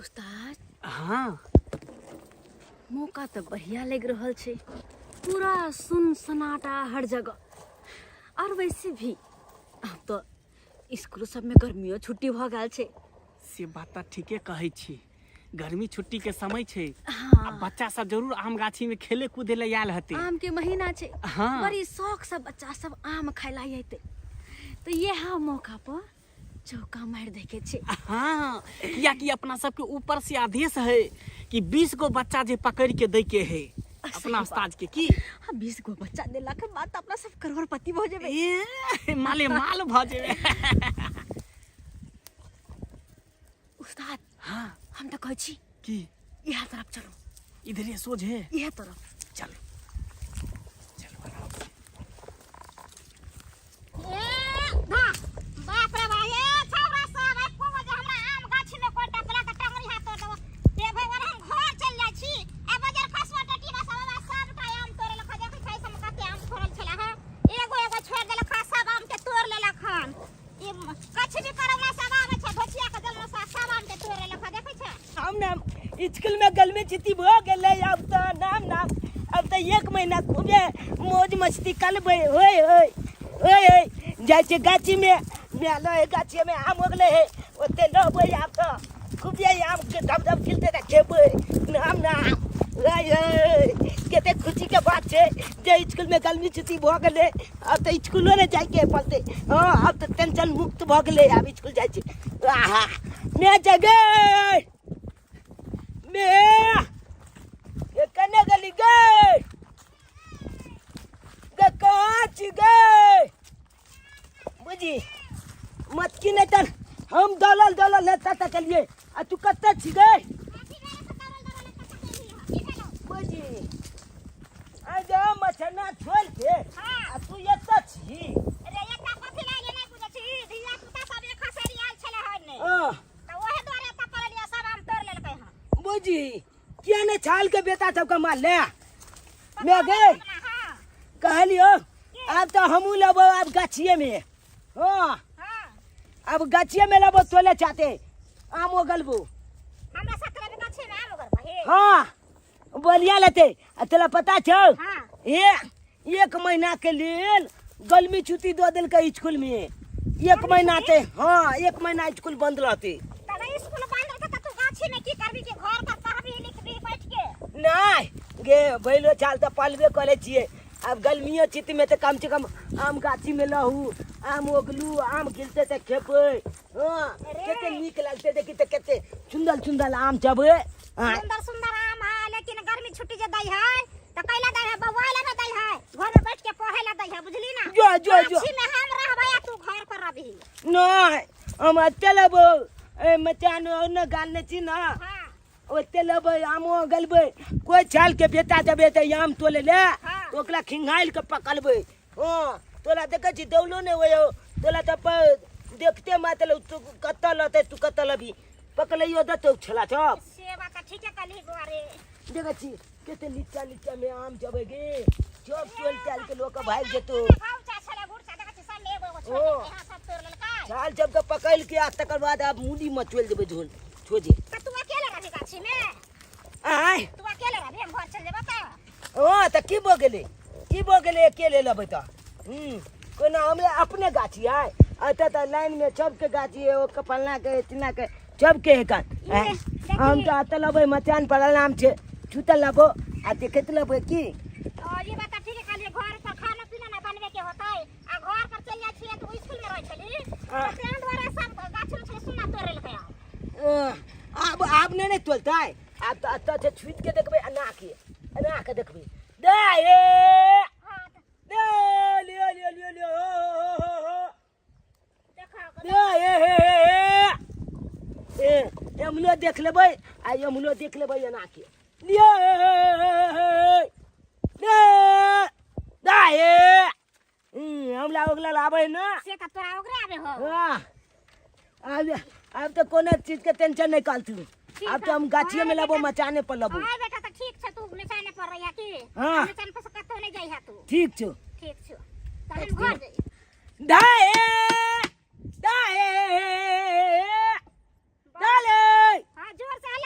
उस्ताद। हाँ। मौका तऽ बढ़िया लागि रहल छै, पूरा सुन सन्नाटा हर जगह। और वैसे भी आब तऽ स्कूल सबमे गर्मियो छुट्टी भऽ गेल छै। से बात तऽ ठीके कहै छी, गर्मी छुट्टी के समय छै। हाँ। आ बच्चा सब जरूर आम गाछी में खेले कूदे ले आयल हते। आम के महीना छै। हाँ। बड़ी शौक से बच्चा सब आम खाय ला अयतै, तऽ इएह मौका पर चौका मारि दै के छै। हाँ, कियाकि अपना सबके ऊपर से आदेश है कि 20 गो बच्चा जे पकड़ के दै के है अपना बात। उस्ताद के की। हाँ, 20 गो बच्चा देला के बाद अपना सब करोड़पति भऽ जेबै। ए, माले माल भऽ जेबै। उस्ताद। हाँ। हम तऽ कहै छी की इएह तरफ चलू। इधरे सोझे? इएह तरफ। चलू चलू आराम से। बाप रे बाप, ए छौरा सब एको बजे हमरा आम गाछी में कोई टपला के टंगरी हाथ तोड़ देबो। ते भगवान, हम घर चल जाइ छी। ए बजर खसवा टटी बस बाबा सबटा आम तोड़ लेलक। देखै छै सब कते आम फड़ल छला हँ, एगो एगो छोड़ देलक हँ, सब आम के तोड़ लेलक हन। ई कछ भी करौना सब आबै छै भोचिया के जलना सब सब आम के तोड़ लेलक हँ, देखै छै। हम नाम स्कूल में गर्मी छुट्टी भऽ गेलै, आब तऽ नाम नाम आब तऽ एक महीना खूबे मौज मस्ती करबै। होय होय होय होय, जाइ छै गाछीमे, मेलो है गाछीमे, आम हो गेलै है ओते लबै। आब तऽ खूबे आम के धब धब खिलतै तऽ खेबै। नाम नाम होय होय, कते खुशीके बात छै जे स्कूलमे गर्मी छुट्टी भऽ गेलै। आब तऽ स्कूलो नहि जाइके पड़तै। हँ, आब तऽ टेंशन मुक्त भऽ गेलै, आब स्कूल जाइ छै। आहा मैं जगे मैं ये कने गली गए गे कहाँ छी गए बुझी मत की नहीं तर हम दौलल दौलल लेता तक लिए आ तू कत्ते छी गए बुझी आ जा मछना छोड़ के आ तू एतऽ छी। रे एकटा कथी लागे नहि बुझै छी, धिया पुता सब एक हसरी आयल छलै हन ने। हाँ। तऽ ओहे दुआरे एतऽ पड़लियै, सब आम तोड़ लेलकै हन। बुझी किया ने छाल के बेटा सबके मार ले मैं गए। हाँ। कहलियो आब तो हमहूँ लेबो आब गाछिए में। हाँ। हाँ। अब गाछिए में लेबो तोले चाहते आम ओगलबो। हमरा साथ लेबे गाछी में आम ओगलबो हे। हाँ बोलिया लेते आ तोरा पता छौ? हाँ। ए एक महीना के लेल गर्मी छुट्टी दऽ देलकै स्कूल में, एक महीना ते। हाँ, एक महीना स्कूल बंद रहते। तब स्कूल बंद रहते त तू गाछी में की करबी? के घर पर पढ़बी लिखबी बैठ के? नहीं गे बैलो चाल तऽ पालबे करे छियै। आब गर्मियो छुट्टी में तऽ कम से कम आम गाछी में लहू, आम ओगलू, आम गिलते तऽ खेबै। हाँ, कते नीक लगते देखी तऽ, कते सुंदर सुंदर आम सब है। हाँ। सुंदर सुंदर आम है, लेकिन गर्मी छुट्टी जे दै है त कैला दै है? बौआइ ला ना दै है, घर में बैठ के पढ़े ला दै है, बुझली ना? जो जो जो। गाछी में हम रहबै आ तू घर पर रहबी। नहीं हम एते लेबो ए मचान न गालने छी ना। हाँ। ओते लेबै आमो गलबै, कोई छाल के बेटा देबै तऽ आम तोले ले। हाँ। तऽ ओकरा खिंघाइल के पकड़बै। हाँ, तोरा देखै छी दौलो नहि होइ हौ तोरा तऽ देखते मातल तू कतऽ लतै, तू कतऽ लबी पकड़ैयो देतौ छला सब। से बात तऽ ठीके कहली बौआ रे। देखै छी कते नीचा नीचा में आम जबै गे, सब टोल टाल के लोक भागि जेतौ। ओ छाल सबके पकड़ि के आ तकर बाद आब मूली में चलि जेबै झोल छोजे। तू अकेले रहबी गाछी में? आय। तू अकेले रहबी, हम घर चल जेबो तऽ? हँ तऽ की भऽ गेलै, की भऽ गेलै अकेले लेबै तऽ? कोना हमरा अपने गाछी है, एतऽ तऽ लाइन में सबके गाछी है, ओके फलना के चिन्ना के सबके है गाछ। ये, हम तऽ एतऽ लेबै मचान पर आराम छै छुतल लेबो आ देखैत लेबै की। और ये बात ठीक है कहलिए, घर पर खाना पीना ना बनबे के होतै आ घर पर चल जाइ छियै तऽ स्कूल में रहै छली। हाँ। तऽ तेहन दुआरे सब गाछ उछ सुना तोड़ लेलकै। आब आब नहि ने तोलतै, आब तऽ एतऽ छै छुति के देखबै, एना के एना के देखबै दे ए हाँ। दे लियो लियो लियो लियो हो हो हो हो देखो। दे ए हे हे ए एमनो देख लेबै आ एमनो देख लेबै एना के लियो दे दे ए हमरा ओगला आबै ना। से तऽ तोरा ओगरे आबे हो। हाँ, आब आब तऽ कोनो चीज के टेंशन नहीं काल तू। आब तो हम गाछिए में लेबो, मचाने पर लेबो। हाँ बेटा, तऽ ठीक छै, तू मचाने पर रहिया की। हाँ। मचान पर से कतौ नहीं जाइ तू। ठीक छौ। ठीक छौ, तऽ हम घर जाइ। दाए दाए डाले। हाँ, जोर से।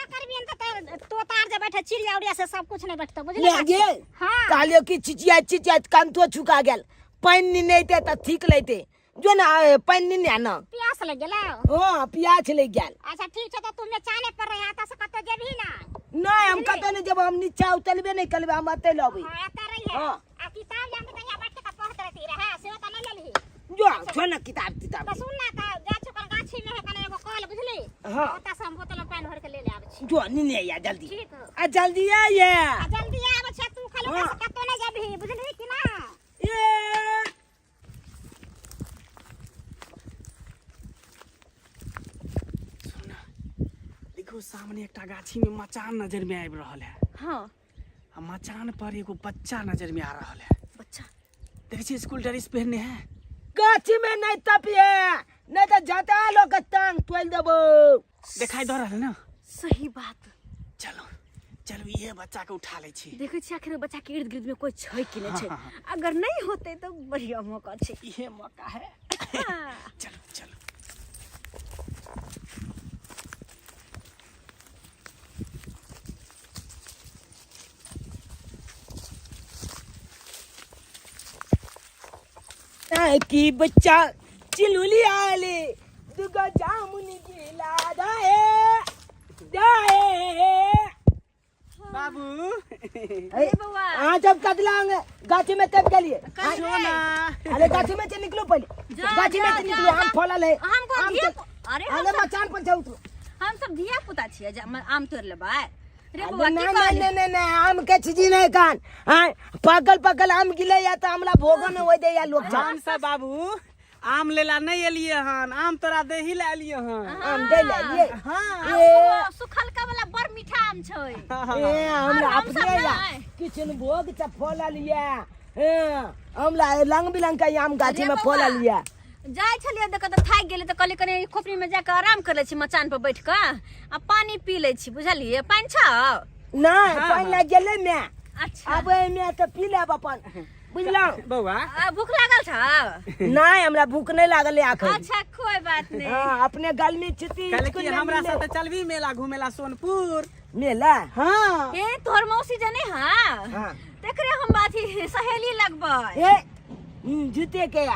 उड़िया से सब कुछ नहीं बैठतो बुझली ले गे हाँ कहलियो कि चिचिया चिचिया कान तो चुका गेल। पानि नहीं ते त ठीक लेते जो ना पानि नहीं ना। प्यास लग गेलो। हां प्यास लग गेल। अच्छा ठीक छै त तू मचाने पर रह आता से कतो जेबही ना। नहीं हम कतो नहीं जब हम नीचा उतरबे नहीं करबे हम अते लबे। हां एते रही है। हाँ। आ किताब लाम त यहाँ बैठ के पढ़त रहती रहे से त नहीं लेलही। जो छो ना किताब तिताब। त सुन ना त जा छो गाछी में है कने एगो कल बुझली। हाँ। ओता से हम बोतल में पानि भर के ले ले आबै छी। जो नहीं या जल्दी। ठीक हो। आ जल्दी आ ये। आ जल्दी आबै छै तू खाली हाँ। ओता से कतो नहीं जेबही बुझली कि ना। ए देखो सामने एकटा गाछी में मचान नजर में आबि रहल है। हाँ। आ मचान पर एगो बच्चा नजर में आ रहल है। बच्चा देखै छियै स्कूल ड्रेस पहनने है। गाछी में नहीं तपिए नहीं तो जाता लोग के टांग तोड़ देबो। दिखाई दऽ रहल है ना। सही बात। चलो चलो ये बच्चा के उठा लै छी। देखै छी आखिर बच्चा के इर्द गिर्द में कोई छै कि नहीं छै। हाँ, हाँ, अगर नहीं होते तो बढ़िया मौका छै। ये मौका है। हाँ। चलो चलो। की बच्चा चिलुली आले दुगो जामुन गिला दाए दाए। बाबू अरे बउआ। हाँ जब कदलांग गाछी में तब गेलिए। सोना। अरे गाछी में से निकलो पहले। जा, गाछी में जा, से जा, निकलो जा। आम फलल है। हमको आम धिया तो- अरे हम अरे सब मचान पर जाऊ तू। हम सब धिया पुता छियै जे आम तोड़ लेबै। रे अरे बउआ की नहीं, कहली? नहीं, नहीं, नहीं, आम के चीज नहीं कान। हाँ, पागल पागल आम गिले या तो हमला भोगन हो दे या लोग जा। हम सब बाबू आम लेला नहीं एलिए हन, आम तोरा देही ले एलिए हन। आम दे ले लिए। हाँ। ए। ओ, सुखलका वाला बड़ मीठा आम छै। ए, हमरा और हम सब अपने या नहि। किचन भोग से फलल या। ए, हमरा रंग बिरंग के आम गाछी अरे में बउआ, फलल या। जाइ छलियै देख तऽ थाकि गेलियै तऽ कहलियै कनि खोपड़ी में जाके आराम कर लै छी मचान पर बैठ कऽ आ पानी पी लै छी बुझलियै। पानि छौ? नहि, हाँ, पानि हाँ। लागि गेलै मैं। अच्छा। आब एहिमे तऽ पी लेब अपन बुझलहुँ। बौआ। आ, भूख लागल छौ? नहि, हमरा भूख नहि लागल है एखन। अच्छा कोई बात नहीं। हाँ, अपने गर्मी छुट्टी कहले स्कूल कि में हमरा मिले। साथे चलबी मेला घूमेला सोनपुर। मेला? हाँ। ए तोहर मौसी जने हाँ? हाँ। तेकरे हम अथी सहेली लगबै। ए, झूठे के या।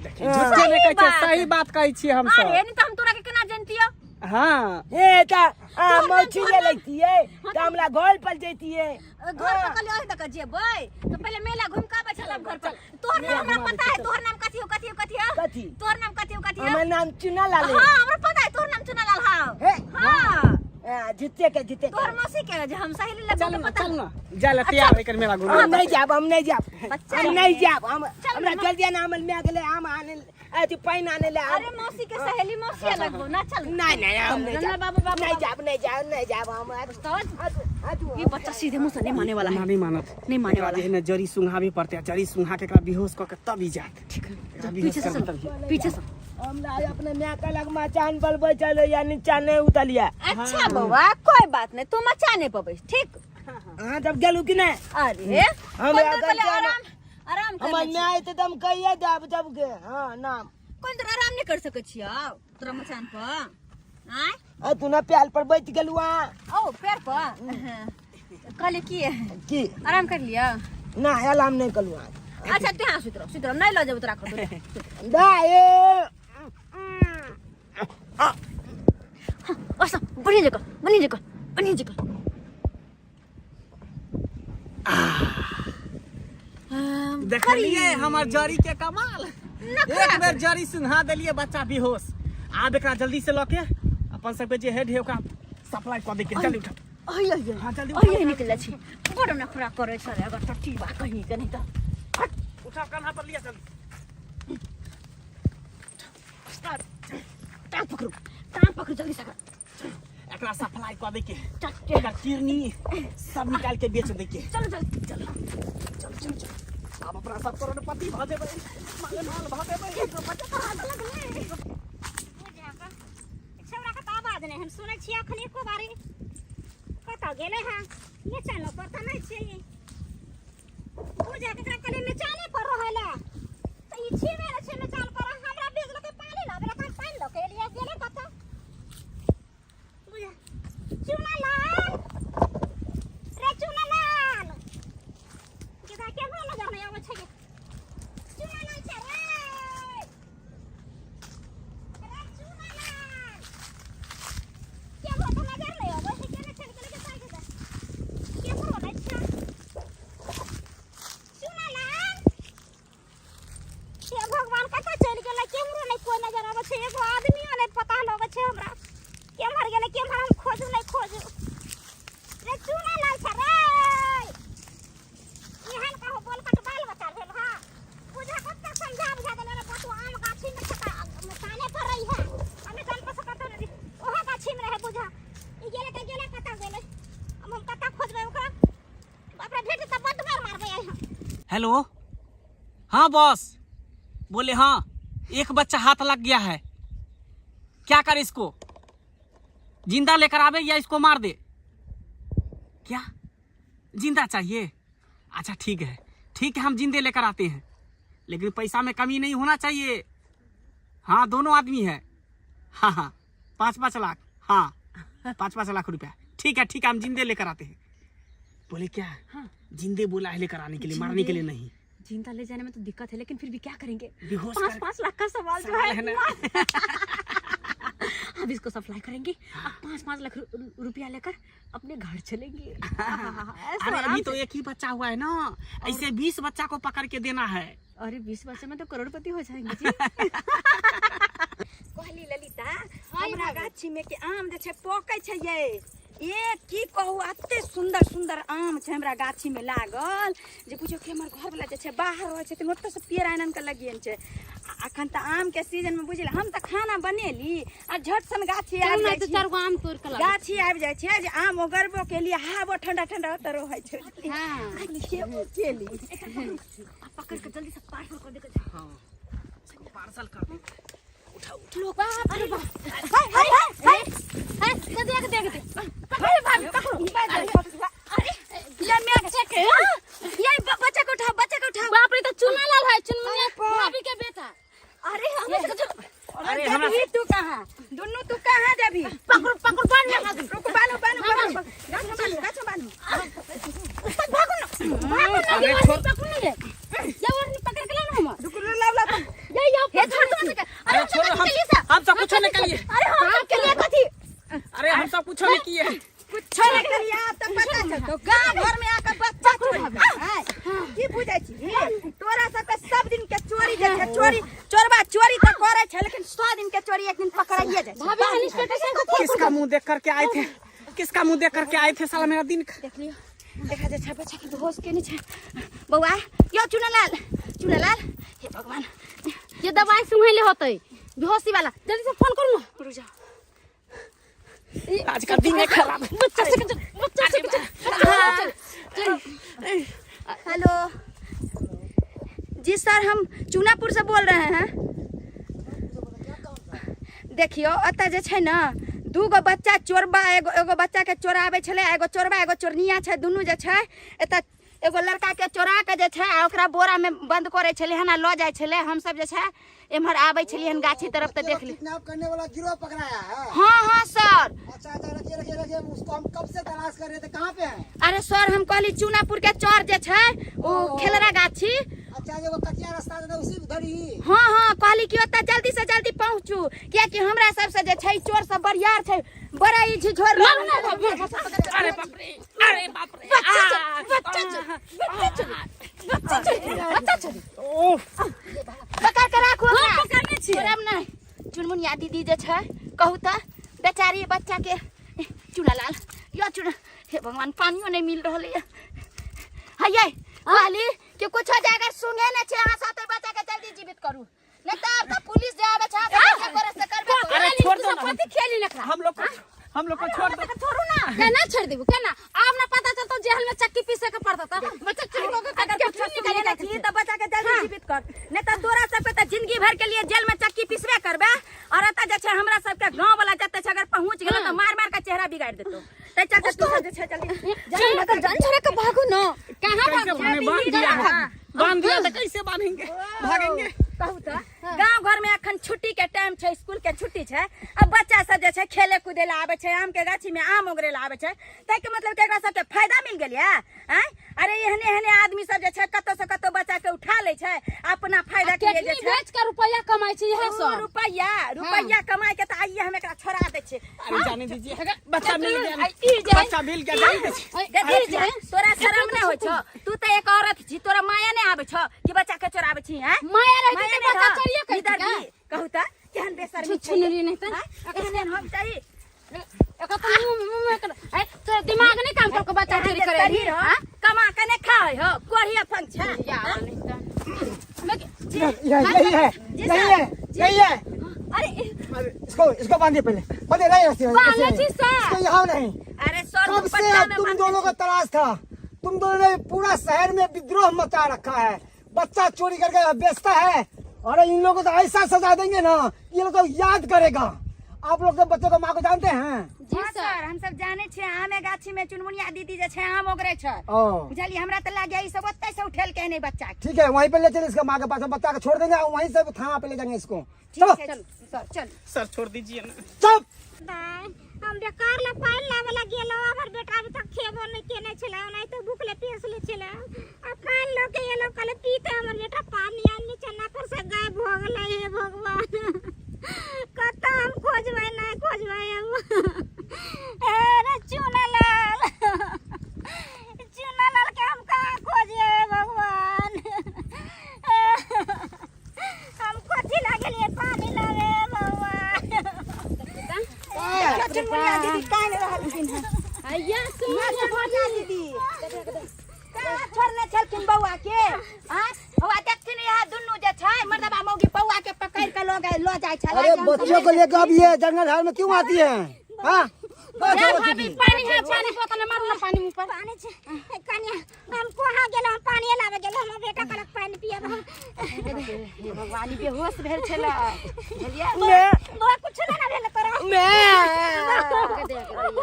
देखी, हाँ। झूठे नहि कहै छियै, सही बात। सही बात कहै छियै हम सब। अरे नहीं तऽ हम तोरा के केना जनतियौ? हाँ। ए त आ तोहर नाम- मौसी तोहर जे नाम- लैतियै हाँ, त हमरा घर पर जैतियै। घर पर कहलियै ओहि दऽ जेबै तऽ पहिले मेला घूम के आबै छलहुँ घर पर। तोहर नाम हमरा पता है, तोहर नाम कथी हो, कथी हो, कथी हो? कथी? तोहर नाम कथी हो, कथी हो? हमर नाम चुनालाल है। हाँ, हमरा पता है तोहर नाम चुनालाल हौ। हे। हाँ। आ, जीते के जीते के। तोहर मौसी के जे हम सहेली लगबै चल तऽ ना, पता। चल ना। जा ले, तैयार होकर मेला घूमे। हम नहीं जाब, हम नहीं जाब। बच्चा हम है। नहीं जाब, हम चल हमरा ना। जल्दी आना, हमर my गेलै आम आने अथी पानि आने ले। अरे मौसी के सहेली मौसी लगबो ना, चल। नहीं नहीं हम नहीं चल, जाब। बाबू, बाबू, नहीं बाबू। जाब, नहीं जाब, नहीं जाब हम। उस्ताद, ये बच्चा सीधे मुंह से नहीं माने वाला है। नहीं मानत। नहीं माने वाला एकरा जे है ना जड़ी सुंघाबे पड़तै, जड़ी सुंघा के एकरा बेहोश कऽ के तब ई जात। ठीक है, एकरा बेहोश पीछे से करबै चल, तब ई। पीछे से। हमरा अपने my के लग मचान पर बैठल या नीचा नहीं उतलिया। अच्छा बउआ कोई बात नहीं, तू मचाने पर बैठ, ठीक? अहाँ जब गेलू कि नहीं? अरे, हमरा कोन अगर पहिले जाना- आराम आराम कर हमर लै छी। My तऽ हम कहिए देब जब के। हाँ, नाम। कोन तोरा आराम नहीं कर सकै छियौ तोरा मचान पर? आँय? आ तू ना प्याल पर बैठ गेलू अहाँ। ओ पैर पर? कहले की? की? आराम कर लिया? ना, आराम नहीं कलू अहाँ। अच्छा तू यहाँ सुति रह, सुति रह, नहीं लऽ जेबौ तोरा खतौ। दा ए। अच्छा, बढ़िया जगह, बढ़िया जगह, बढ़िया जगह। देखलिए हमर जड़ी के कमाल। एक बेर जड़ी सुंघा देलिए बच्चा बेहोश। आब एकरा जल्दी से लके अपन सबके जे हेड है ओकरा सप्लाई कऽ दैके। जल्दी उठा। अहि अहि हाँ, जल्दी अहि उठा। अहि निकल छी। बड़ नखरा करै छलै अगर टट्टी बा कहीं के नहीं तऽ। हट, उठा कान्हा पर लिया जल्दी। टांग पकड़ू, टांग पकड़ू जल्दी से। एकरा सप्लाई कऽ दैके। चल, एकर किडनी सब निकाल के बेच दैके। चलो, चल, चल, चल, चल, चल। आब अपना सब करोड़पति भऽ जेबै, मालेमाल भऽ जेबै। एगो बच्चा तऽ हाथ लगलै। छौड़ा के तऽ आवाज नहि हम सुनै छियै अखन एको बारी। कतऽ गेलै हँ? मचानो पर तऽ नहि छै। पूजा के एकरा कहलियै मचाने पर रहै लए तऽ ई छिमे नहि छै मचान पर। हमरा भेजलकै पानि लाबै लए तऽ हम पानि लऽ के एलियै, गेलै कतऽ? बुझा चुना लाल, हेलो, हाँ बॉस बोले, हाँ एक बच्चा हाथ लग गया है, क्या करे इसको, जिंदा लेकर आवे या इसको मार दे? क्या जिंदा चाहिए? अच्छा ठीक है, ठीक है, हम जिंदे लेकर आते हैं, लेकिन पैसा में कमी नहीं होना चाहिए। हाँ दोनों आदमी है, हाँ हाँ 5-5 लाख, हाँ 5-5 लाख रुपया, ठीक है ठीक है, हम जिंदे लेकर आते हैं। बोले क्या? हाँ। जिंदे बोला है लेकर आने के लिए, मारने के लिए नहीं। जिंदा ले जाने में तो दिक्कत है, लेकिन फिर भी क्या करेंगे, बेहोश पाँच कर- 5 लाख का सवाल जो सवाल है है ना। अब इसको सप्लाई करेंगे, अब 5-5 लाख रुपया लेकर अपने घर चलेंगे। ऐसा अरे आराम अभी तो से। एक ही बच्चा हुआ है ना, ऐसे 20 बच्चा को पकड़ के देना है। अरे 20 बच्चे में तो करोड़पति हो जाएंगे जी। कहली ललिता, हमरा गाछी में के आम जे छै पकै छै ये, ए की कहू, एते सुंदर सुंदर आम छै हमरा गाछी में लागल जे बुझियौ कि हमर घरवला जे छै बाहर रहै छथिन, ओतऽ से पेड़ आनि आनि कऽ लगियन छै। आ अखन तऽ आम के सीजन में बुझल हम तऽ खाना बनेली आ झट सन गाछी आबि जाइ दू छै, चारि गो आम तोड़ि कऽ लाबू। गाछी आबि जाइ छै जे आम ओगरबो केली, हवो ठंडा ठंडा ओतऽ रहै छै। हाँ। आ खेबो केली। पकड़ के जल्दी से पार्सल कर दे। हाँ इसको पार्सल कर दे। लो बाप रे बाप, हाय हाय हाय हाय, दे दे दे दे, पकड़ो भाभी पकड़ो। अरे ये मैं चेक ये बच्चा को उठाओ, बच्चा को उठाओ। बाप रे, तो चुना लाल है, चुनमुनिया भाभी के बेटा। अरे हम अरे अरे हमरा तू कहाँ, दुनू तू कहाँ जाबी? पकड़ो पकड़ो, बांध लगा दे। रुक, बान्हू बान्हू बान्हू, गाछ में बान्हू, गाछ में बान्हू। भागो ना भागो ना, अरे ये छोड़। पकड़ो ना ये, ये और नहीं पकड़ के लाना हम। रुक, लाओ लाओ तुम। ये ये छोड़ दो मुझे। अरे अरे छोड़ो, हम सब कुछ नहीं करिए। अरे हम सब के लिए कथी? अरे हम सब कुछ नहीं किए। कुछ नहीं करिया तो पता चलतो गांव घर में आकर बच्चा चोरी आय, की बुझै छी तोरा सबके? सब दिन के चोरी जे छै, चोरी चोरबा चोरी तऽ करै छै, लेकिन 100 दिन के चोरी एक दिन पकड़ाइए जाइ छै। भाभी हम स्टेशन को किसका मुंह देख करके आए थे, किसका मुंह देख करके आए थे, साला मेरा दिन देख लियो, देखा जे छै बच्चा के बेहोश केने छै। बौआ यो चुनालाल, चुनालाल, हे भगवान। ये दवाई सुंघैले होतै बेहोशी वाला, जल्दी से फोन करू ना। रुक जाओ। आज का दिन है खराब। बच्चा से बच्चा से चल चल। हेलो जी सर, हम चूनापुर से बोल रहे हैं। देखियो ओतऽ जे छै ने दूगो बच्चा चोरबा, एगो एगो बच्चा के चोराबै छलै, एगो चोरबा एगो चोरनिया छै, दुनू जे छै एतऽ एगो लड़का के चोरा के जे छै आ ओकरा बोरा में बंद करै छलै हन आ लऽ जाइ छलै। हमसब जे छै एम्हर आबै छलियै हन गाछी तरफ तऽ देख ली। किडनैप करने वाला गिरोह पकड़ाया है? हाँ हाँ सर। अच्छा अच्छा, रखिए रखिए रखिए, उसको हम कब से तलाश कर रहे थे, कहाँ पे है? अरे सर हम कहली चूनापुर के चौर जे छै ओ खेलरा गाछी। अच्छा, जो वो कचिया रास्ता था उसी उधर ही? हाँ हाँ, कहली कि ओतऽ जल्दी से जल्दी पहुँचू, कियाकि हमरा सबसे जे छै चोर सब बरियार छै, बड़ा ई झिझोर। अरे बाप रे, अरे बाप रे, बच्चा चोरी बच्चा चोरी बच्चा चोरी बच्चा चोरी। ओह पकड़ के राखू ओकरा। पकड़ने छियै। छोड़ब नहि। चुनमुनिया दीदी जे छै कहू तऽ बेचारी बच्चा के, चुनालाल यो चुना, हे भगवान पानियो नहि मिल रहल ये। हैयै कहली कि कुछो जे अगर सुंघे नहि छै अहाँ साथे बच्चा के जल्दी जीवित करू, नहीं तऽ आब तऽ पुलिस जे आबै छै अहाँ सबके जे करे से करबे करू। अरे छोड़ दो ना, कथी खेली नखरा? हम लोग को छोड़ दो। छोड़ू ना, केना छोड़ देबू केना? आब ना पता चलतो जेल में चक्की पीसे के पड़ता था बच्चा चोरी को के अगर कुछो सुंघे नहि छी तऽ बच्चा के जल्दी जीवित कर, नहीं तऽ तोरा सबके तऽ जिंदगी भर के लिए जेल में चक्की पीसबे करबे। और एतऽ जे छै हमरा सबके गांव वाला जते छै अगर पहुंच गेलो तऽ मार मार के चेहरा बिगाड़ देतो, तै चलते तू सब जे छै जल्दी जल्दी जान छोड़े के भागू ना। कहां कैसे भागू? बांधे? बांध दिया है, बांध दिया तो कैसे बांधेंगे, भागेंगे? कहू तऽ गांव घर में अखन छुट्टी के टाइम छै, स्कूल के छुट्टी छै, अब बच्चा सब जे छै खेले कूदे ला आबै छै, आम के गाछी में आम ओगरे ला आबै छै, तै के मतलब कि एकरा सबके फायदा मिल गेल ये आँय? अरे एहने एहने आदमी सब जे छै कतौ से कतौ बच्चा के उठा लै छै अपना फायदा के लिए जे केतनी छै बेच के रुपया कमाई छै इहे ओ सब रुपैया रुपैया कमाई के तऽ आइए हम एकरा छोड़ा दै छियै। अरे जाने दीजिए, बच्चा मिल गया, ई जे बच्चा मिल गया, जाने दीजिए। देखी जे तोरा शरम नहि होइ छौ? तू तऽ एक औरत छी, तोरा माया नहि आबै छौ कि बच्चा के चोराबै छी? हैं, माया रहती माया तऽ नहि बच्चा रह। चोरिये करती निदर्दी, का? कहू तऽ केहन बेशर्मी छै। छुछुनरी नहीं तऽ आँय? एहन एहन हम चाही एकर तऽ मुंह मुंह में ए तोरा दिमाग नहीं काम कर के बच्चा चोरी करे शरीर हो कमा के नहीं खाए हो, कोढ़िया फंक छै। यही यही है, यही है, यही है। अरे अरे इसको इसको बांधिए पहले, बांधिए नहीं रस्सी, बांधे रस्सी छी सर। इसको यहाँ नहीं। अरे सर कब से दुपट्टा में तुम बांधे दोनों का तलाश था। तुम तुम दोनों ने पूरा शहर में विद्रोह मचा रखा है। बच्चा चोरी करके बेचता है। अरे इन लोगों को तो ऐसा सजा देंगे ना, ये लोग तो याद करेगा। आप लोग तो बच्चों को माँ को जानते हैं। जी सर, हम सब जाने छियै, आमे गाछी में चुनमुनिया दीदी जे छै आम ओगरे छै। ओ बुझलियै, हमरा तऽ लागै ई सब ओतै से उठेल के नहि बच्चा के। ठीक है, वहीं पे ले चले इसका माँ के पास, बच्चा को छोड़ देंगे और वहीं से थाना पे ले जाएंगे इसको। चलो। ठीक छै सर, चल। सर छोड़ दीजिए ना। चुप। दाइ, हम बेकार ला पानि लाबे ला गेलहुँ, हमर बेटा अभी तक खेबो नहि केने छलै, ओनाहिते भूखले प्यासले छलै। आ पानि लऽ के एलहुँ, कहले पीते, हमर बेटा पानि आनि निचन्ना पर से गायब भऽ गेलै। हे भगवान, कतऽ हम खोजबै, नहि खोजबै हम। हे रे चुनालाल, चुनालाल के हम कहाँ खोजिए? हे भगवान, हम कथी ला गेलियै पानि लाबे? भगवान। चुनमुनिया दीदी कानि रहलखिन हन। हैया सुन। ना चुनमुनिया दीदी कहाँ छोड़ने छलखिन बौआ के? आँय, बौआ देखथिन, इएह दुनू जे छै मर्दबा मौगी बौआ के पकड़ के लऽ गए, लऽ जाइ छलै। अरे बच्चों को लेकर अब ये जंगल झाड़ में क्यों आती है? हाँ, कहाँ ए छोड़ो भाभी चुकी? पानी है, पानी बोतल में मारू ना पानी मुंह पर। पानी छै कनिया, हम कोहा गेलहुँ, पानी लाबे गेलहुँ, हमर बेटा कहलक पानि पियब हम। हे भगवान, ई बेहोश भेल छलै, बुझलियै? बौआ, कुछ नहि ने भेल तोरा? बाबू,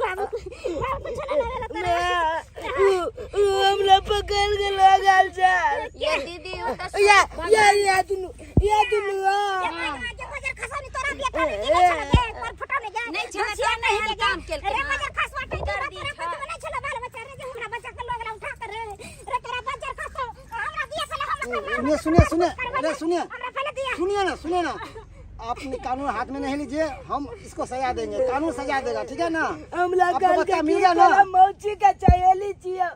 बाबू, कुछ नहि ने भेल तोरा? हमरा पकड़ के लऽ गेल छै। ये दीदी, ओ तऽ या या या दुनू, या दुनू आ। के बजर खसानी तोरा बेटा ने की छल गे पर फटा में गे? नहि छलै तऽ नहि एहन काम केलकै। रे बजर खसवा के तोरा तोरा कुछ नहीं छल बाल बच्चा रे, जे हमरा बच्चा के लोग उठा कर रे रे तोरा बजर खसो हमरा दिया पहले, हम सुनिए सुनिए सुनिए, अरे सुनिए। हमरा पहले दिया। सुनिए ना, सुनिए ना, आपने कानून हाथ में नहीं लीजिए, हम इसको सजा देंगे, कानून सजा देगा, ठीक है ना? हमरा आपको कहलकै बच्चा मिल की गया ना? तोरा मौसी के सहेली छियै,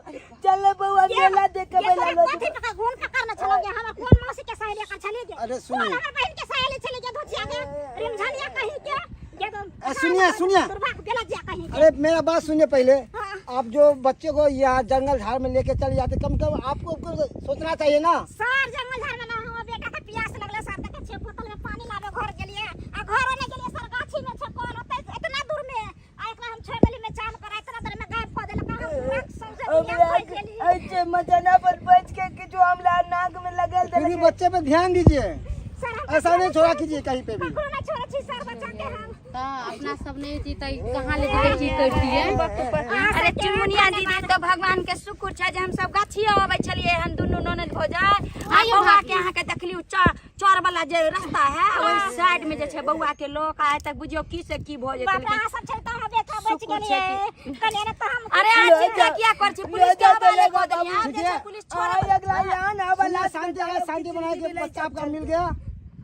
चल बौआ मेला देखे। ये मेला तोरा लऽ कथी पकड़ कोन पकड़ने छलो गे? हमर कोन मौसी के सहेली एकर छली गे? अरे कोन सुनिए। हमर बहिन के सहेली छली गे? धोचिया गे, रिमझलिया कहीं के गे तो। सुनिए, सुनिए। दुर्भाग्य बेला जिया कहीं के। अरे मेरा बात सुनिए पहले। हाँ। आप जो बच्चे को यहाँ जंगल झाड़ में लेके चले जाते, कम से कम आपको कुछ सोचना चाहिए ना। सर, जंगल झाड़ में ना, हमर बेटा के प्यास लगले सर, देखे छे बोतल में पानी लाबे घर गेलिए आ घरो नहीं गेलिए सर, गाछी में छे कल ओते इतना दूर में आ एकरा हम छोड़ देली में चाल पर, इतना दूर में गायब कऽ देलक, हम पूरा सौंसे दुनिया हमरा खोजि गेली। ऐसे मचाना पर बच के किछु हमरा नाक में लगल फिर भी देलकै। बच्चे पे ध्यान दीजिए। सर, हम ऐसा नहीं छोड़ा कीजिए कहीं पे भी। ककरो नहीं छोड़ै छी सर बच्चा के हम। तऽ अपना सब नहि होती तऽ कहाँ ले जेतै, की करतियै? अरे चुनमुनिया दीदी, तऽ भगवान के शुक्र छै जे हम सब गाछिए अबै छलियै हन दुनू ननद भौजाइ आ आइयो बौआ भाभी। के अहाँके देखलियै चौर वाला जे रास्ता है, ओहि साइड में जे छै बौआ के लोक आइ तक बुझियौ की से की भऽ जेतै। बाप रे, अहाँ सब छै तऽ हम बेटा बचि शुक्र छै। गेलियै कनिया, ने तऽ हम अरे अहाँ लऽ चिंता जाओ। किया करै छी? लऽ पुलिस के जाओ तऽ हवाले लऽ कऽ जाओ। देलियै आब ठीक जे है। छै पुलिस छोड़ऽ। आइ अगला यहाँ ना सुनिए, वाला शांति है, शांति बना के बच्चा आपका मिल गया,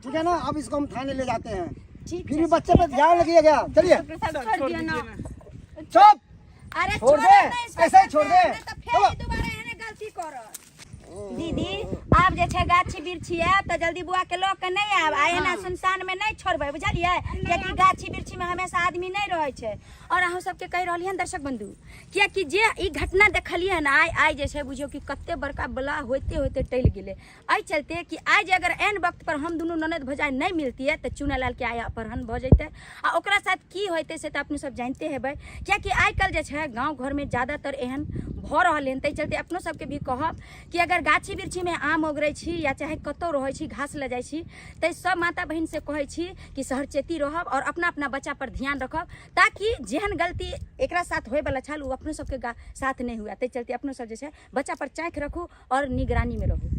ठीक है ना? अब इसको हम थाने ले जाते हैं। ठीक। फिर भी बच्चे पे ध्यान रखिएगा। चलिए। सर छोड़ दीजिए ना। चुप। अरे छोड़ दे, छोड़ब नहि इसको, ऐसे ही छोड़ दे। नहि तऽ फेर चलो। ई दोबारा एहने गलती करत। दीदी, आब जे छै गाछी बिरछी आयब तऽ जल्दी बौआ के लऽ के नहि आयब आ एना सुनसान में नहि छोड़बै, बुझलियै? कियाकि गाछी बिरछी में हमेशा आदमी नहि रहै छै। और अहाँ सबके कहि रहलियै हन दर्शक बंधु, कियाकि जे ई घटना देखलियै हन आइ, आइ जे छै बुझियौ कि कते बड़का बला होइते होइते टलि गेलै। एहि चलते कि आइ जे अगर एन वक्त पर हम दुनू ननद भौजाइ नहि मिलतियै तऽ चुनालाल के आइ अपहरण भऽ जैतै आ ओकरा साथ की होइतै से तऽ अपने सब जानिते हेबै। कियाकि आइ काल्हि जे छै गाँव घरमे ज्यादातर एहन भऽ रहल हन। ताहि चलते अपनो सबके भी कहब कि अगर गाछी वृक्षीमे आम ओगरै छी या चाहे कतहु रहै छी, घास लऽ जाइ छी, ताहि सब माता बहिनसँ कहै छी कि सहरचेती रहब आओर अपना अपना बच्चा पर ध्यान रखब, ताकि जेहन गलती एकरा साथ होइवला छल ओ अपनो सबके साथ नहि हुए। ताहि चलते अपनो सब जे छै बच्चा पर चाँखि रखू और निगरानी में रहू।